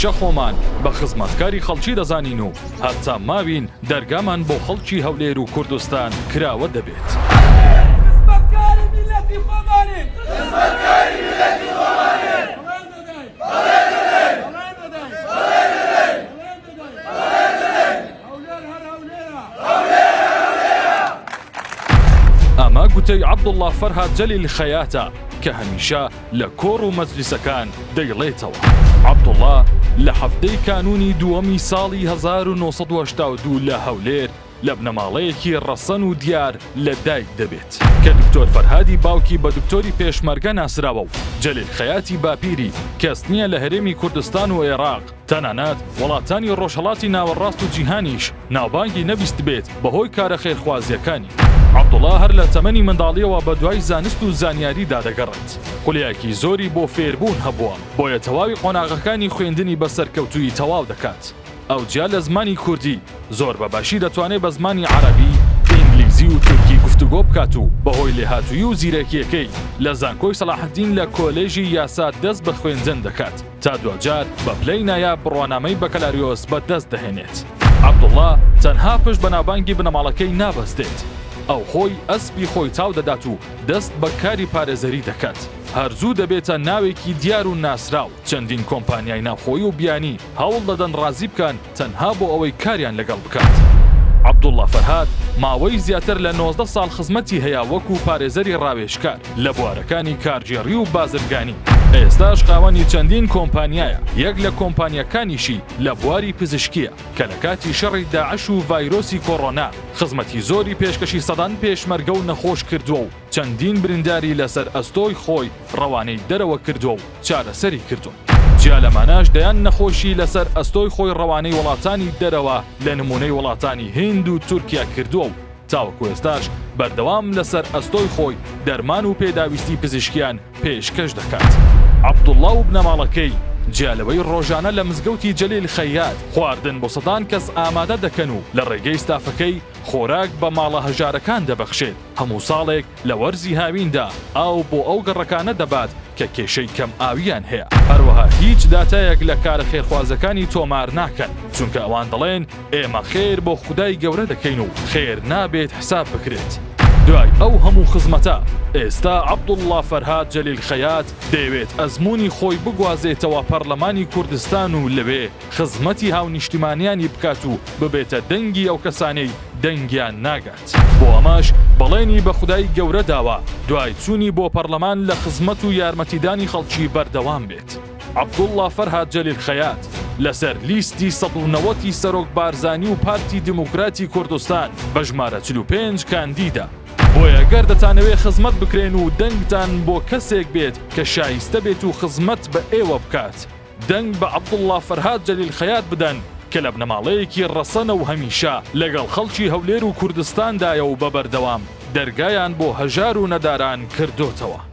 هەمیشە خۆمان بە خزمەتکاری خەڵکی دەزانین و هەتا ماوین دەرگامان بۆ خەڵکی هەولێر و کوردستان کراوە دەبێت. خزمەتکاری میللەتی خۆمانین. خزمەتکاری میللەتی خۆمانین. بەڵێن دەدەین. بەڵێن دەدەین. بەڵێن دەدەین. بەڵێن دەدەین. بەڵێن دەدەین. بەڵێن دەدەین. هەولێر هەر هەولێرە. هەولێر هەر هەولێرە. ئەمە گوتەی عەبدوڵڵا فەرهاد جەلیل خەیاتە کە هەمیشە لە کۆڕ و مەجلیسەکان دەیڵێتەوە. عەبدوڵڵا لە حەڤدەی کانوونی دووەمی ساڵی 1982 لە هەولێر لە بنەماڵەیەکی ڕەسەن و دیار لە دایک دەبێت کە دکتۆر فەرهادی باوکی بە دکتۆری پێشمەرگە ناسراوە و جەلیل خەیاتی باپیری کەس نییە لە هەرێمی کوردستان و ئێراق تەنانەت وڵاتانی ڕۆژهەڵاتی ناوەڕاست و جیهانیش ناوبانگی نەبیستبێت بەهۆی کارە خێرخوازییەکانی. عەبدوڵا هەر لە تەمەنی منداڵییەوە بەدوای زانست و زانیاریدا دەگەڕێت، خولیایەکی زۆری بۆ فێربوون هەبووە، بۆیە تەواوی قۆناغەکانی خوێندنی بە سەرکەوتوویی تەواو دەکات. ئەو جیا لە زمانی کوردی، زۆر بە باشی دەتوانێت بە زمانی عەرەبی، ئینگلیزی و تورکی گفتوگۆ بکات و بەهۆی لێهاتوویی و زیرەکییەکەی لە زانکۆی سەلاحەدین لە کۆلێژی یاسا دەست بە خوێندن دەکات. تا دواجار بە پلەی نایاب بڕوانامەی بەکەلاریۆس بە دەست دەهێنێت. عەبدوڵڵا تەنها پشت بە ناوبانگی بنەماڵەکەی نابەستێت، ئەو خۆی ئەسپی خۆی تاو دەدات و دەست بە کاری پارێزەری دەکات. هەر زوو دەبێتە ناوێکی دیار و ناسراو، چەندین کۆمپانیای ناوخۆیی و بیانی هەوڵ دەدەن ڕازی بکەن تەنها بۆ ئەوەی کاریان لەگەڵ بکات. عەبدوڵڵا فەرهاد ماوەی زیاتر لە 19 ساڵ خزمەتی هەیە وەکو پارێزەری ڕاوێژکار لە بوارەکانی کارگێڕی و بازرگانی، ئێستاش خاوەنی چەندین کۆمپانیایە، یەک لە کۆمپانیاکانیشی لە بواری پزیشکییە کە لە کاتی شەڕی داعش و ڤایرۆسی کۆڕۆنا خزمەتی زۆری پێشکەشی سەدان پێشمەرگە و نەخۆش کردووە و چەندین برینداری لەسەر ئەستۆی خۆی ڕەوانەی دەرەوە کردووە و چارەسەری کردوون. جیا لەمانەش دەیان نەخۆشی لەسەر ئەستۆی خۆی ڕەوانەی وڵاتانی دەرەوە لە نموونەی وڵاتانی هیند و تورکیا کردووە و تاوەکو ئێستاش بەردەوام لەسەر ئەستۆی خۆی دەرمان و پێداویستی پزیشکیان پێشکەش دەکات. عەبدوڵڵا و بنەماڵەکەی جیا لەوەی ڕۆژانە لە مزگەوتی جەلیل خەیات خواردن بۆ سەدان کەس ئامادە دەکەن و لە ڕێگەی ستافەکەی خۆراک بە ماڵە هەژارەکان دەبەخشێت، هەموو ساڵێک لە وەرزی هاویندا ئاو بۆ ئەو گەڕەکانە دەبات کە کێشەی کەم ئاوییان هەیە، هەروەها هیچ داتایەک لە کارە خێرخوازەکانی تۆمار ناکەن، چونکە ئەوان دەڵێن ئێمە خێر بۆ خودای گەورە دەکەین و خێر نابێت حساب بکرێت. دوای ئەو هەموو خزمەتە، ئێستا عەبدوڵڵا فەرهاد جەلیل خەیات دەیەوێت ئەزموونی خۆی بگوازێتەوە پەرلەمانی کوردستان و لەوێ خزمەتی هاونیشتیمانیانی بکات و ببێتە دەنگی ئەو کەسانەی دەنگیان ناگات. بۆ ئەمەش بەڵێنی بە خودای گەورە داوە دوای چوونی بۆ پەڕلەمان لە خزمەت و یارمەتیدانی خەڵکی بەردەوام بێت. عەبدوڵڵا فەرهاد جەلیل خەیات لەسەر لیستی 190 ی سەرۆک بارزانی و پارتی دیموکراتی کوردستان بە ژمارە 45 کاندیدە. بۆیە گەر دەتانەوێ خزمەت بکرێن و دەنگتان بۆ کەسێک بێت کە شایستە بێت و خزمەت بە ئێوە بکات، دەنگ بە عەبدوڵڵا فەرهاد جەلیل خەیات بدەن کە لە بنەماڵەیەکی ڕەسەنە و هەمیشە لەگەڵ خەڵکی هەولێر و کوردستاندایە و بە بەردەوام دەرگایان بۆ هەژار و نەداران کردۆتەوە.